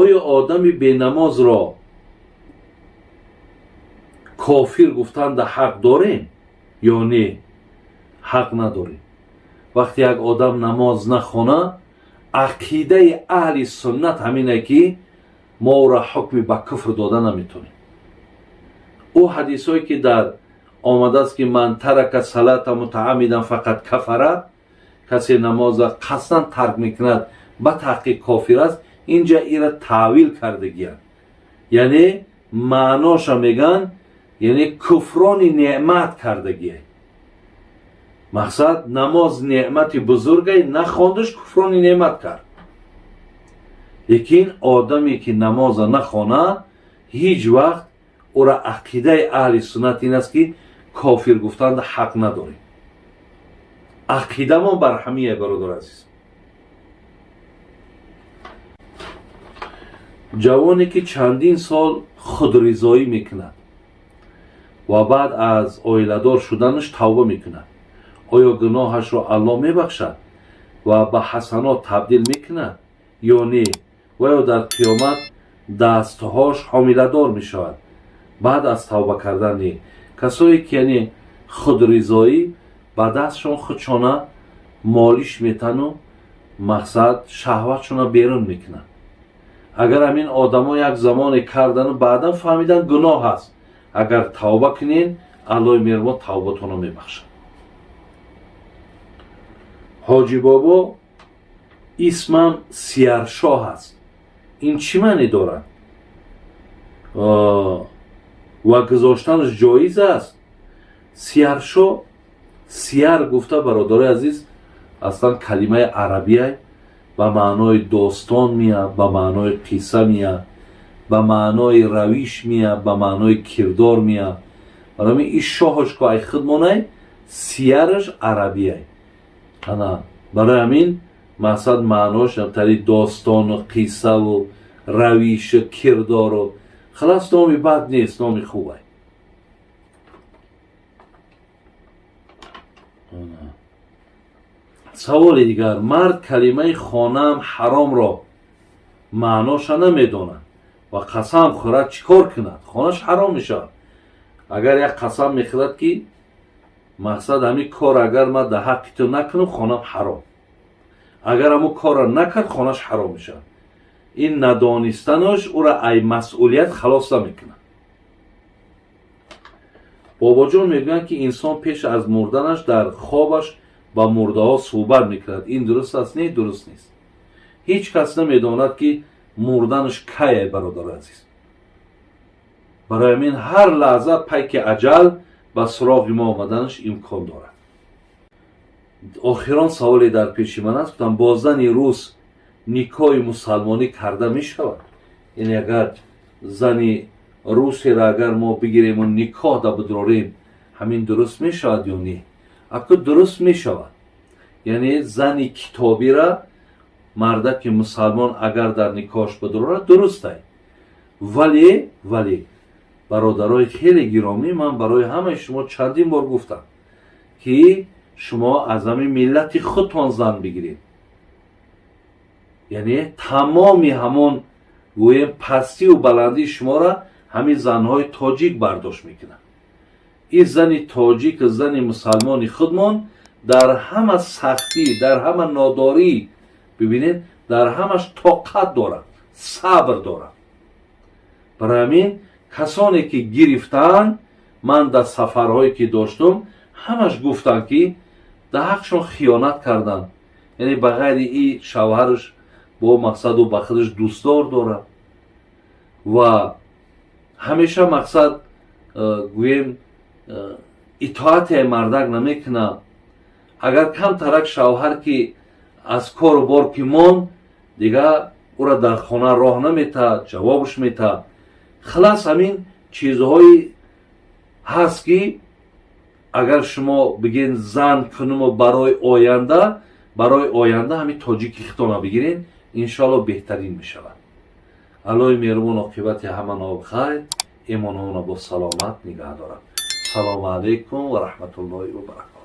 Оё одами бенамозро кофир гуфтанда ҳақ дорем ё не? Ҳақ надорем. Вақте як одам намоз нахона, ақидаи аҳли суннат ҳамине ки мо ӯро ҳукми ба куфр дода наметонем. Ӯ ҳадисҳое ки дар омадааст ки ман тарака салата мутааммидан фақат кафара, касе намоза қасдан тарк мекунад ба таҳқиқ кофир аст, инҷа ира таъвил кардагиянд. Яъне маъноша меган, яъне куфрони неъмат кардагия. Мақсад намоз неъмати бузургай, нахондаш куфрони неъмат кард. Лекин одаме ки намоза нахона, ҳеҷ вақт ӯра ақидаи аҳли суннат ин аст ки кофир гуфтанда ҳақ надорем. Ақидамон бар ҳамия, бародар азиз. Ҷавоне ки чандин сол худризоӣ мекунад ва баъд аз оиладор шуданаш тавба мекунад, оё гуноҳашро Аллоҳ мебахшад ва ба ҳасанот табдил мекунад ё не? Ва ё дар қиёмат дастҳош ҳомиладор мешавад баъд аз тавба кардан? Не. Касое ки яъне худризоӣ ба дастшон худшона молиш метану мақсад шаҳватшона берун мекунад. Агар ҳамин одамо як замоне кардану баъдан фаҳмидан гуноҳ аст, агар тавба кунен, Аллоҳи меҳрубон тавбатонро мебахшад. Ҳоҷи бобо, исмам Сияршоҳ аст, ин чӣ маъне дорад ва гузоштанаш ҷоиз аст? Сияршоҳ, сияр гуфта, бародарои азиз, аслан калимаи арабия, ба маънои достон меяд, ба маънои қисса меяд, ба маънои равиш меяд, ба маънои кирдор меяд. Барои ҳамин ин шоҳаш ко ай худмонай, сияраш арабияй. Ана барои ҳамин мақсад маънош тари достону қиссаву равишу кирдору халас номи бад нест, номи хубай. Саволи дигар: мард калимаи хонаам ҳаромро маъноша намедонад ва қасам хӯрад, чӣ кор кунад? Хонаш ҳаром мешавад. Агар як қасам мехӯрад ки мақсад ҳамин кор агар ман дар ҳаққи ту накунам, хонам ҳаром, агар ҳамун корро накард, хонаш ҳаром мешавад. Ин надонистанаш ӯро ай масъулият халос намекунад. Бобоҷон мегӯянд ки инсон пеш аз мурданаш дар хобаш ба мурдаҳо суҳбат мекунад. Ин дуруст аст? Не, дуруст нест. Ҳеҷ кас намедонад ки мурданаш кай, бародари азиз. Барои ҳамин ҳар лаҳза пайки аҷал ба суроғи мо омаданаш имкон дорад. Охирон саволе дар пеши ман аст, гуфтам бо зани рус никоҳи мусалмонӣ карда мешавад? Яъне агар зани русеро агар мо бигирему никоҳ да бидорем, ҳамин дуруст мешавад ё не? Аку дуруст мешавад. Яъне зани китобира мардаки мусалмон агар дар никоҳш бидорад, дурустай. Вале бародарои хеле гиромӣ, ман барои ҳамаи шумо чандин бор гуфтам ки шумо аз ҳамин миллати худтон зан бигиред. Яъне тамоми ҳамон гӯем пастию баландии шуморо ҳамин занҳои тоҷик бардошт мекунанд. Ин зани тоҷик, зани мусалмони худмон дар ҳама сахтӣ, дар ҳама нодорӣ, бибинед, дар ҳамаш тоқат дорад, сабр дорад. Барои ҳамин касоне ки гирифтаанд, ман дар сафарҳое ки доштум, ҳамаш гуфтанд ки дар ҳақшон хиёнат карданд. Яъне ба ғайри и шавҳараш бо мақсаду ба худаш дӯстдор дорад ва ҳамеша мақсад гӯем итоате мардак намекунад. Агар камтарак шавҳар ки аз кору бор ки монд, дигар ӯра дар хона роҳ наметаҳад, ҷавобш метаҳад. Халас ҳамин чизҳои ҳаст ки агар шумо бигӯед зан кунуму барои оянда, барои оянда ҳамин тоҷики хитона бигиред, иншоалло беҳтарин мешавад. Аллоҳи меҳрубон оқибати ҳама нобхайр, имонҳоро бо саломат нигаҳ дорад. Салому алайкум ва раҳматуллоҳи ва баракотуҳ.